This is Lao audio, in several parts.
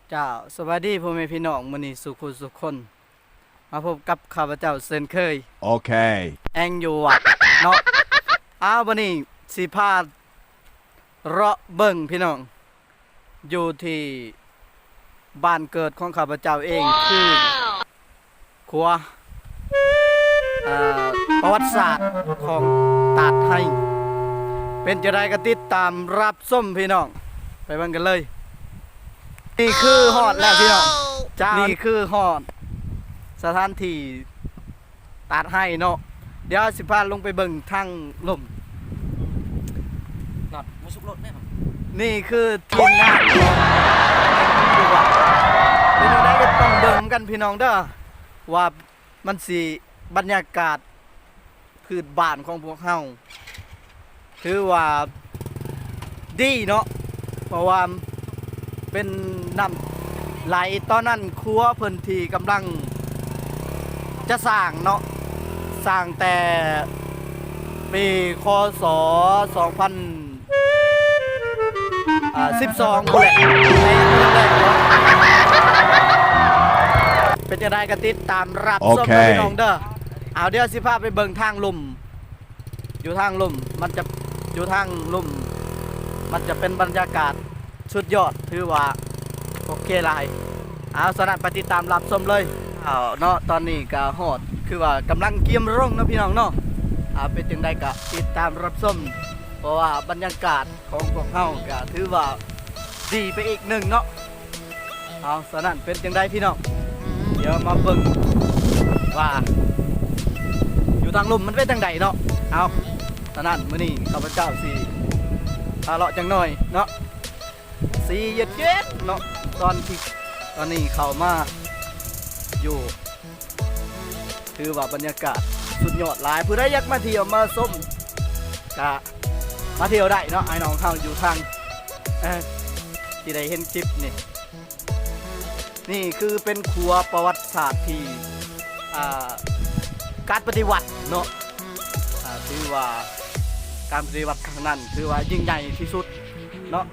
ເຈົ້າ ສະບາຍດີພໍ່ແມ່ພີ່ນ້ອງ ມື້ນີ້ສູ່ຜູ້ສູ່ຄົນ ມາພົບກັບຂ້າພະເຈົ້າເຊັ່ນເຄີຍ ໂອເຄ ແອງຢູ່ວັດເນາະ. ອ້າວ ມື້ນີ້ຊິພາເລາະເບິ່ງພີ່ນ້ອງ ຢູ່ທີ່ບ້ານເກີດຂອງຂ້າພະເຈົ້າເອງ ຄື ຂົວ ເອີ ປະຫວັດສາດຂອງຕາດໄຮ ເປັນຈັ່ງໃດກໍຕິດຕາມຮັບຊົມພີ່ນ້ອງ ໄປເບິ່ງກັນເລີຍ. ນີ້ຄືຮອດແລ້ວພີ່ນ້ອງ ເຈົ້າ ນີ້ຄືຮອດສະຖານທີ່ຕາດໄຮເນາະ. ດຽວຊິພາລົງໄປເບິ່ງທາງລຸ່ມ ນັດບໍ່ສຸກລົດແນ່. ນີ້ຄືທີມງານ ເປັນຈັ່ງໃດກໍຕ້ອງເບິ່ງນຳກັນພີ່ນ້ອງເດີ ວ່າມັນຊິບັນຍາກາດພື້ນບ້ານຂອງພວກເຮົາ ຖືວ່າດີເນາະ ເພາະວ່າເປັນນ້ຳໄຫຼ. ຕອນນັ້ນຂົວເພິ່ນທີ່ກຳລັງຈະສ້າງເນາະ ສ້າງແຕ່ປີ ຄ.ສ. ສອງພັນ ອ່າ ສິບສອງພຸ້ນແຫຼະ ແຕ່ຍັງບໍ່ທັນແລ້ວເນາະ. ເປັນຈັ່ງໃດກໍຕິດຕາມຮັບຊົມເດີ ໂອເຄ ພີ່ນ້ອງເດີ. ເອົາ ດຽວຊິພາໄປເບິ່ງທາງລຸ່ມ ຢູ່ທາງລຸ່ມ ມັນຈະ ຢູ່ທາງລຸ່ມ ມັນຈະເປັນບັນຍາກາດສຸດຍອດ ຖືວ່າໂອເຄຫຼາຍ. ເອົາ ສະນັ້ນໄປຕິດຕາມຮັບຊົມເລີຍ. ເອົາເນາະ ຕອນນີ້ກໍຮອດ ຄືວ່າກຳລັງກຽມລົງເນາະ ພີ່ນ້ອງເນາະ. ເອົາ ເປັນຈັ່ງໃດກໍຕິດຕາມຮັບຊົມ ເພາະວ່າບັນຍາກາດຂອງພວກເຮົາກໍຖືວ່າດີໄປອີກໜຶ່ງເນາະ. ເອົາ ສະນັ້ນເປັນຈັ່ງໃດພີ່ນ້ອງ ດຽວມາເບິ່ງວ່າຢູ່ທາງລຸ່ມມັນເປັນຈັ່ງໃດເນາະ. ເອົາ ສະນັ້ນມື້ນີ້ຂ້າພະເຈົ້າຊິພາເລາະຈັກໜ້ອຍເນາະ ຊິເຢັດໆເນາະ. ຕອນທີ່ ຕອນນີ້ເຂົ້າມາຢູ່ ຖືວ່າບັນຍາກາດສຸດຍອດຫຼາຍ ຜູ້ໃດຢາກມາທ່ຽວມາຊົມກະມາທ່ຽວໄດ້ເນາະ ອ້າຍນ້ອງເຮົາຢູ່ທາງ ເອີ ທີ່ໄດ້ເຫັນຄລິບນີ້. ນີ້ຄືເປັນຂົວປະຫວັດສາດທີ່ ອ່າ ການປະຕິວັດເນາະ ອ່າ ຖືວ່າການປະຕິວັດຄັ້ງນັ້ນຖືວ່າຍິ່ງໃຫຍ່ທີ່ສຸດເນາະ.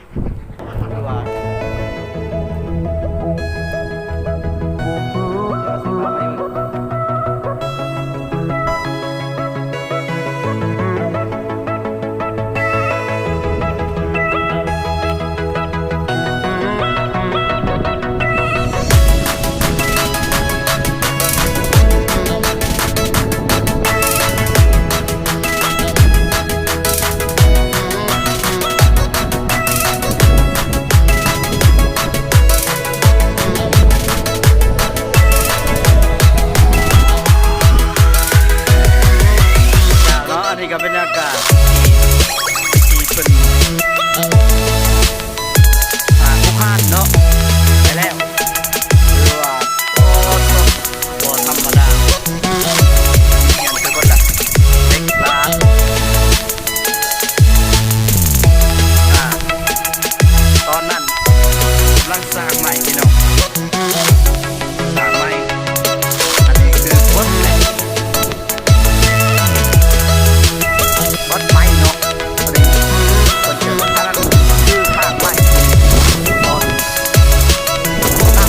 ເນາະ ອັນນີ້ກໍບັນຍາກາດທີ່ເພິ່ນ ອ່າ ຜູ້ຜ່ານເນາະ ໄປແລ້ວ ຖືວ່າ ໂອ້ ບໍ່ທຳມະດາ ເຫັນໄປເບິດລະ ເດັກຫຼານ ອ່າ ຕອນນັ້ນກຳລັງສ້າງໃໝ່ພີ່ນ້ອງ ສ້າງໃໝ່ ອັນນີ້ຄືເບິດແລ້ວ ເບິດໃໝ່ເນາະ ອັນນີ້ເພິ່ນຈະ ອັນນັ້ນຄືສ້າງໃໝ່ ຕອນ ນ້ຳ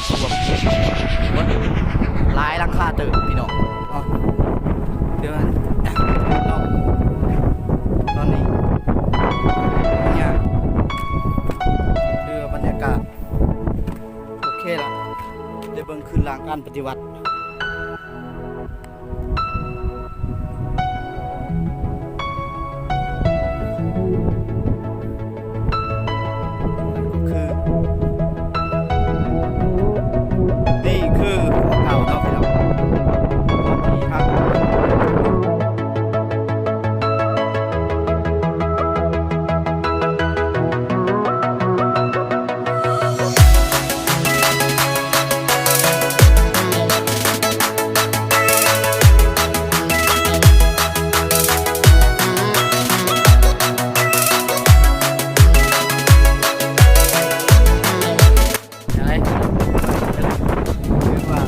ຖ້ວມ ຫຼາຍຫຼັງຄາເຕີບພີ່ນ້ອງເນາະ ເດີນ ຕອນນີ້ ເປັນຫຍັງ ຄືວ່າບັນຍາກາດໂອເຄລະ ໄດ້ເບິ່ງຄືນລ່າງການປະຕິວັດ. ນັ້ນກໍຄື ນີ້ຄືເກົ່າເນາະພີ່ນ້ອງ ທີ່ຮັກ. ຈັ່ງໃດ ຖືວ່າ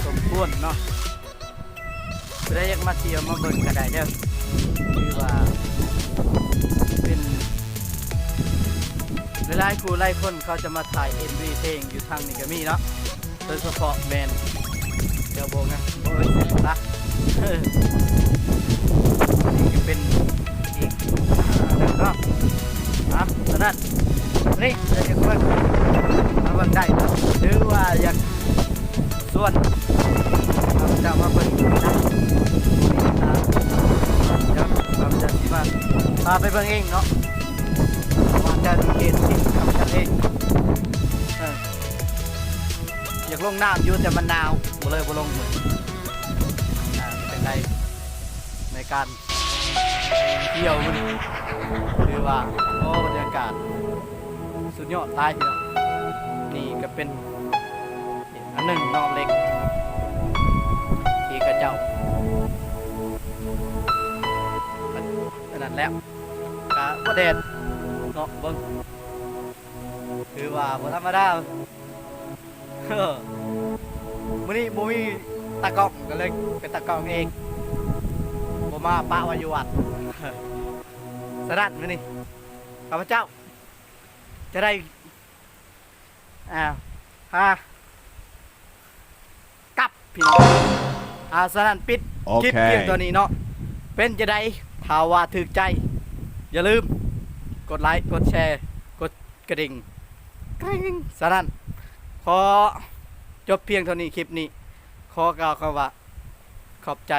ສົມຄວນເນາະ. ມາທ່ຽວມາເບິ່ງກໍໄດ້ເດີ ຄືວ່າເປັນຫຼາຍໆ ຜູ້ຫຼາຍຄົນເຂົາຈະມາຖ່າຍເອັມວີເພງຢູ່ທາງນີ້ກໍມີເນາະ ໂດຍສະເພາະແມ່ນ ດຽວບໍ່ງະ ບໍ່ເອີ່ຍຊື່ລະ ເອີ ນີ້ກໍເປັນອີກອັນໜຶ່ງເນາະ ອ່າ ສະນັ້ນ ນີ້ ດຽວຈະເບິ່ງ ມາເບິ່ງໄດ້ເນາະ ຫຼືວ່າຢາກ ຊວນຂ້າພະເຈົ້າມາເບິ່ງນະ ດຽວຂ້າພະເຈົ້າຊິມາ ພາໄປເບິ່ງເອງເນາະ ເພາະວ່າເຈົ້າຢູ່ເຂດທີ່ຂ້າພະເຈົ້າເອງ ເອີ ຢາກລົງນ້ຳຢູ່ ແຕ່ມັນໜາວ ກໍເລີຍບໍ່ລົງ ອ່າ ເປັນຈັ່ງໃດໃນການ ທ່ຽວມື້ນີ້ ຖືວ່າ ໂອ້ ບັນຍາກາດສຸດຍອດຫຼາຍພີ່ນ້ອງ ນີ້ກໍເປັນອີກອັນໜຶ່ງເນາະ ເຫຼັກທີ່ເຂົາເຈົ້າ ອັນນັ້ນແລ້ວ ກະບໍ່ແດດເນາະ ເບິ່ງ ຖືວ່າບໍ່ທຳມະດາ. ມື້ນີ້ບໍ່ມີຕາກ້ອງ ກໍເລີຍເປັນຕາກ້ອງເອງ ບໍ່ມາປະໄວ້ຢູ່ວັດ ສະນັ້ນມື້ນີ້ຂ້າພະເຈົ້າຈະໄດ້ ອ່າ ພາກັບພີ່ນ້ອງ ອ່າ ສະນັ້ນປິດຄລິບພຽງເທົ່ານີ້ເນາະ ເປັນຈັ່ງໃດ ຖ້າວ່າຖືກໃຈ ຢ່າລືມກົດໄລ ກົດແຊ ກົດ ກະດິ່ງ ກະດິ່ງ ສະນັ້ນ ຂໍຈົບພຽງເທົ່ານີ້ ຄລິບນີ້ ຂໍກ່າວຄຳວ່າ ຂອບໃຈ